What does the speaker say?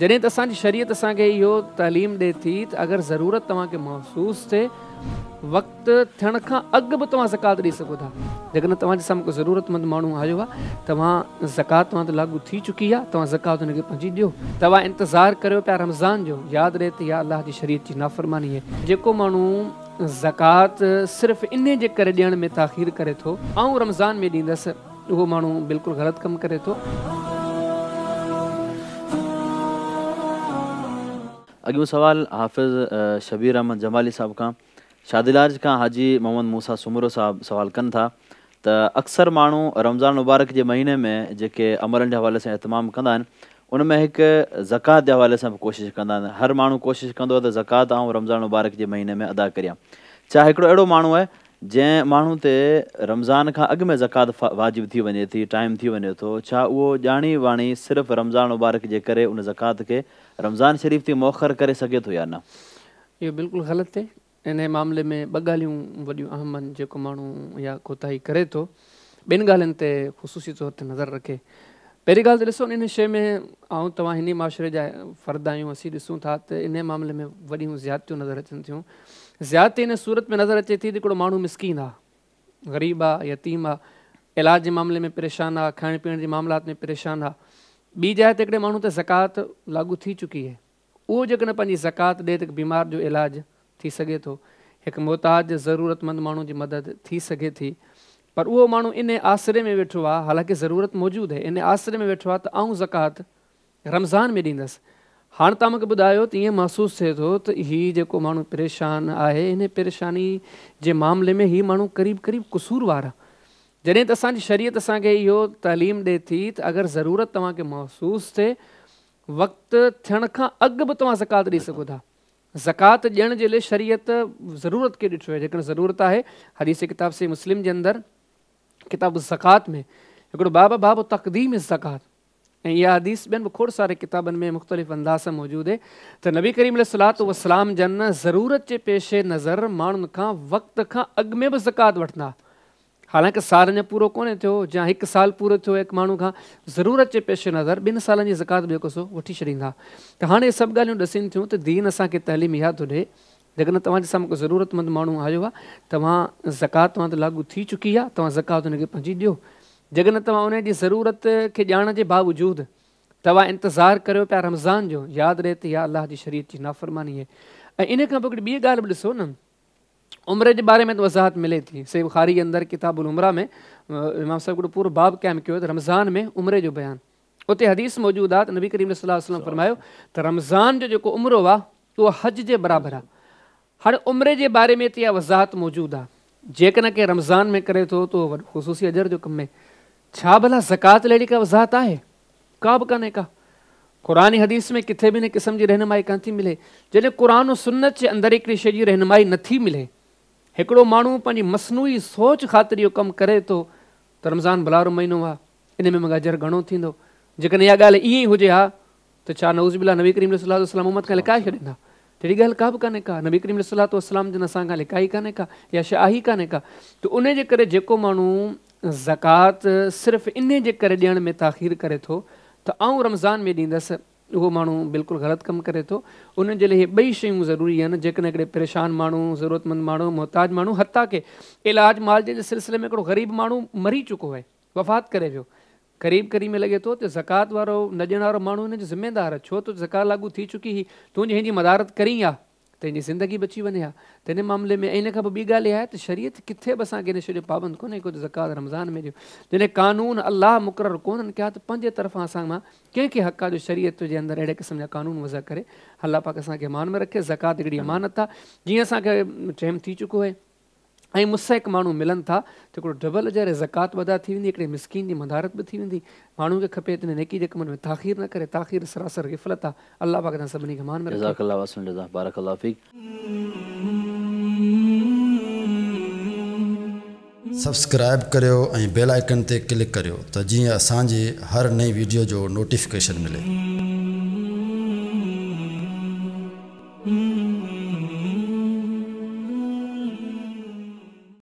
جڏهن ته اسان جي شريعت اسان کي اهو تعليم ڏئي ٿي ته اگر ضرورت توهان کي محسوس ٿئي، وقت ٿيڻ کان اڳ به توهان زڪوات ڏئي سگهو ٿا. جيڪڏهن توهان جي سامهون ڪو ضرورتمند ماڻهو آيو آهي، توهان زڪوات توهان تي لاڳو ٿي چڪي آهي، توهان زڪوات ان کي پنهنجي ڏيو. توهان انتظار ڪريو پيا رمضان جو، ياد رهي ته اها الله جي شريعت جي نافرماني آهي. جيڪو ماڻهو زڪوات صرف انهي جي ڪري ڏيڻ ۾ تاخير ڪري ٿو، آئون رمضان ۾ ڏيندس، اهو ماڻهو بلڪل غلط ڪم ڪري ٿو. اڳيون سوال حافظ شبير احمد جمالي صاحب کان شاديلارج کان حاجي محمد موسيٰ سومرو صاحب سوال ڪن ٿا ته اڪثر ماڻهو رمضان مبارڪ جي مهيني ۾ جيڪي عملن جي حوالي سان اهتمام ڪندا آهن ان ۾ هڪ زڪوات جي حوالي سان به ڪوشش ڪندا آهن هر ماڻهو ڪوشش ڪندو آهي ته زڪوات آئون رمضان مبارڪ جي مهيني ۾ ادا ڪريان ڇا هڪڙو اهڙو ماڻهو آهي جنهن ماڻهو تي رمضان کان اڳ ۾ زڪوات واجب ٿي وڃي ٿي، ٽائيم ٿي وڃي ٿو، ڇا اهو ڄاڻي واڻي صرف رمضان مبارڪ جي ڪري ان زڪوات کي رمضان شريف تي مؤخر ڪري سگهي ٿو يا نه؟ اهو بلڪل غلط اهي. انهيء معاملي ۾ ٻه ڳالهيون وڏيون اهم آهن، جيڪو ماڻهو اها ڪوتاهي ڪري ٿو، ٻن ڳالهين تي خصوصي طور تي نظر رکي. پهرين ڳالهه ته ڏسو ان شيء ۾ آئون توهان هن ئي معاشري جا فرد آهيون، اسين ڏسون ٿا ته انهيء معاملي ۾ وڏيون زيادتيون نظر اچن ٿيون. زيادتي ان صورت ۾ نظر اچي ٿي ته هڪڙو ماڻهو مسڪين آ، غريب آ، يتيم آ، علاج جي معاملي ۾ پريشان آ، کائڻ پيئڻ جي معاملات ۾ پريشان آ. ٻي جاء تي هڪڙي ماڻهو تي زڪوات لاڳو ٿي چڪي اهي. اهو جيڪڏهن پنهنجي زڪوات ڏئي ته هڪ بيمار جو علاج ٿي سگهي ٿو، هڪ محتاج ضرورتمند ماڻهو جي مدد ٿي سگهي ٿي، پر اهو ماڻهو انهي آسري ۾ ويٺو آ، حالانڪه ضرورت موجود اهي، انهي آسري ۾ ويٺو آ ته آئون زڪوات رمضان ۾ ڏيندس. هاڻ توهان مون کي ٻڌايو ته ائين محسوس ٿئي ٿو ته هي جيڪو ماڻهو پريشان آهي، انهي پريشاني جي معاملي ۾ هي ماڻهو قريب قريب قصوروار آ. جڏهن ته اسان جي شريعت اسان کي اهو تعليم ڏئي ٿي ته اگر ضرورت توهان کي محسوس ٿئي، وقت ٿيڻ کان اڳ به توهان زڪوات ڏئي سگهو ٿا. زڪوات ڏيڻ جي لئي شريعت ضرورت کي ڏٺو آهي، جيڪڏهن ضرورت آهي، حديث ڪتاب صحيح مسلم جي اندر ڪتاب الزڪوات ۾ هڪڙو باب آهي باب تقديم الزڪوات ۽ اها حديث ٻين به کوڙ ساري ڪتابن ۾ مختلف انداز سان موجود آهي ته نبي ڪريم عليه الصلوة والسلام جن ضرورت جي پيش نظر ماڻهن کان وقت کان اڳ ۾ به زڪوات وٺندا حالانڪه سال اڃا پورو ڪونهي ٿيو جيان هڪ سال پورو ٿيو هڪ ماڻهو کان ضرورت جي پيش نظر ٻن سالن جي زڪوات به جيڪو سو وٺي ڇڏيندا ته هاڻي اهي سڀ ڳالهيون ڏسين ٿيون ته دين اسان کي تعليم اها ٿو ڏئي جيڪڏهن توهان جي سامهون ڪو ضرورتمند ماڻهو آيو آهي توهان زڪوات توهان تي لاڳو ٿي چڪي آهي توهان زڪوات ان کي پنهنجي ڏيو جيڪڏهن توهان ان جي ضرورت کي ڄاڻڻ جي باوجود توهان انتظار ڪريو پيا رمضان جو، ياد رهي ته اها الله جي شريعت جي نافرماني آهي ۽ ان کان پوء هڪڙي ٻي ڳالهه به ڏسو نه عمري جي باري ۾ ته وضاحت ملي ٿي. صحيح بخاري جي اندر ڪتاب العمره ۾ امام صاحب هڪڙو پورو باب قائم ڪيو ته رمضان ۾ عمري جو بيان. اتي حديث موجود آهي ته نبي ڪريم صلي الله عليه وسلم فرمايو ته رمضان جو جيڪو عمرو آهي اهو حج جي برابر آهي. هاڻي عمري جي باري ۾ ته اها وضاحت موجود آهي. جيڪڏهن ڪنهن رمضان ۾ ڪري ٿو ته اهو وڏو خصوصي اجر جو ڪم آهي. ڇا ڀلا زڪوات لاء اهڙي ڪا وضاحت آهي؟ ڪا به ڪانهي ڪا. قرآن ۽ حديث ۾ ڪٿي به ان قسم جي رهنمائي ڪانه ٿي ملي. جڏهن قرآن و سنت جي اندر هڪڙي شيء جي رهنمائي نه ٿي ملي، هڪڙو ماڻهو پنهنجي مصنوعي سوچ خاطر اهو ڪم ڪري ٿو ته رمضان ڀلارو مهينو آهي، ان ۾ مونکي اجر گهڻو ٿيندو. جيڪڏهن اها ڳالهه ائين ئي هجي ها ته ڇا نعوذ بالله نبي ڪريم صلي الله عليه وسلم امت کان لڪائي ڇڏين ها؟ تهڙي ڳالهه ڪا به ڪانهي ڪا. نبي ڪريم صلي الله عليه وسلم جن اسان کان لڪائي ڪانهي ڪا، اها شيء آهي ئي ڪانهي ڪا. ته ان جي ڪري جيڪو ماڻهو زڪوات صرف انهي جي ڪري ڏيڻ ۾ تاخير ڪري ٿو ته آئون رمضان ۾ ڏيندس، اهو ماڻهو بلڪل غلط ڪم ڪري ٿو. ان جي لاء اهي ٻئي شيون ضروري آهن، جيڪڏهن هڪڙي پريشان ماڻهو، ضرورتمند ماڻهو، محتاج ماڻهو حتيٰ ڪه علاج معالجي جي سلسلي ۾ هڪڙو غريب ماڻهو مري چڪو آهي، وفات ڪري ويو، قريب قريب ۾ لڳي ٿو ته زڪوات وارو نه ڏيڻ وارو ماڻهو هن جو ذميدار آهي، ڇو ته زڪوات لاڳو ٿي چڪي هئي، تون جي هن جي مدارت ڪرين ها ته هن جي زندگي بچي وڃي ها ته ان معاملي ۾ ۽ ان کان پوء ٻي ڳالهه اها آهي ته شريعت ڪٿي به اسان کي ان شيء جو پابند ڪونهي ڪيو ته زڪوات رمضان ۾ ڏيو، جڏهن قانون الله مقرر ڪونهن ڪيا ته پنهنجي طرفان اسان مان ڪنهن کي حق آهي جو شريعت جي اندر اهڙي قسم جا قانون وضع ڪري. الله پاڪ اسان کي امان ۾ رکي، زڪوات هڪڙي امانت آهي، جيئن اسان کي ٽيم ٿي چڪو آهي. ۽ مستحق ماڻهو ملن ٿا ته هڪڙو ڊبل اجر ۽ زڪوات به ادا ٿي ويندي، هڪڙي مسڪين جي مدارت به ٿي ويندي. ماڻهو کي کپي ته ان نيڪي جي ڪمن ۾ تاخير نه ڪري، تاخير سراسر غفلت آ. الله پاڪ اسان سڀني کي امان ۾ رکي. جزاڪ الله واحسن الجزاء بارڪ الله فيڪ. سبسڪرائيب ڪريو ۽ بيل آئيڪن تي ڪلڪ ڪريو ته جيئن اسان جي هر نئين ويڊيو جو نوٽيفڪيشن ملي.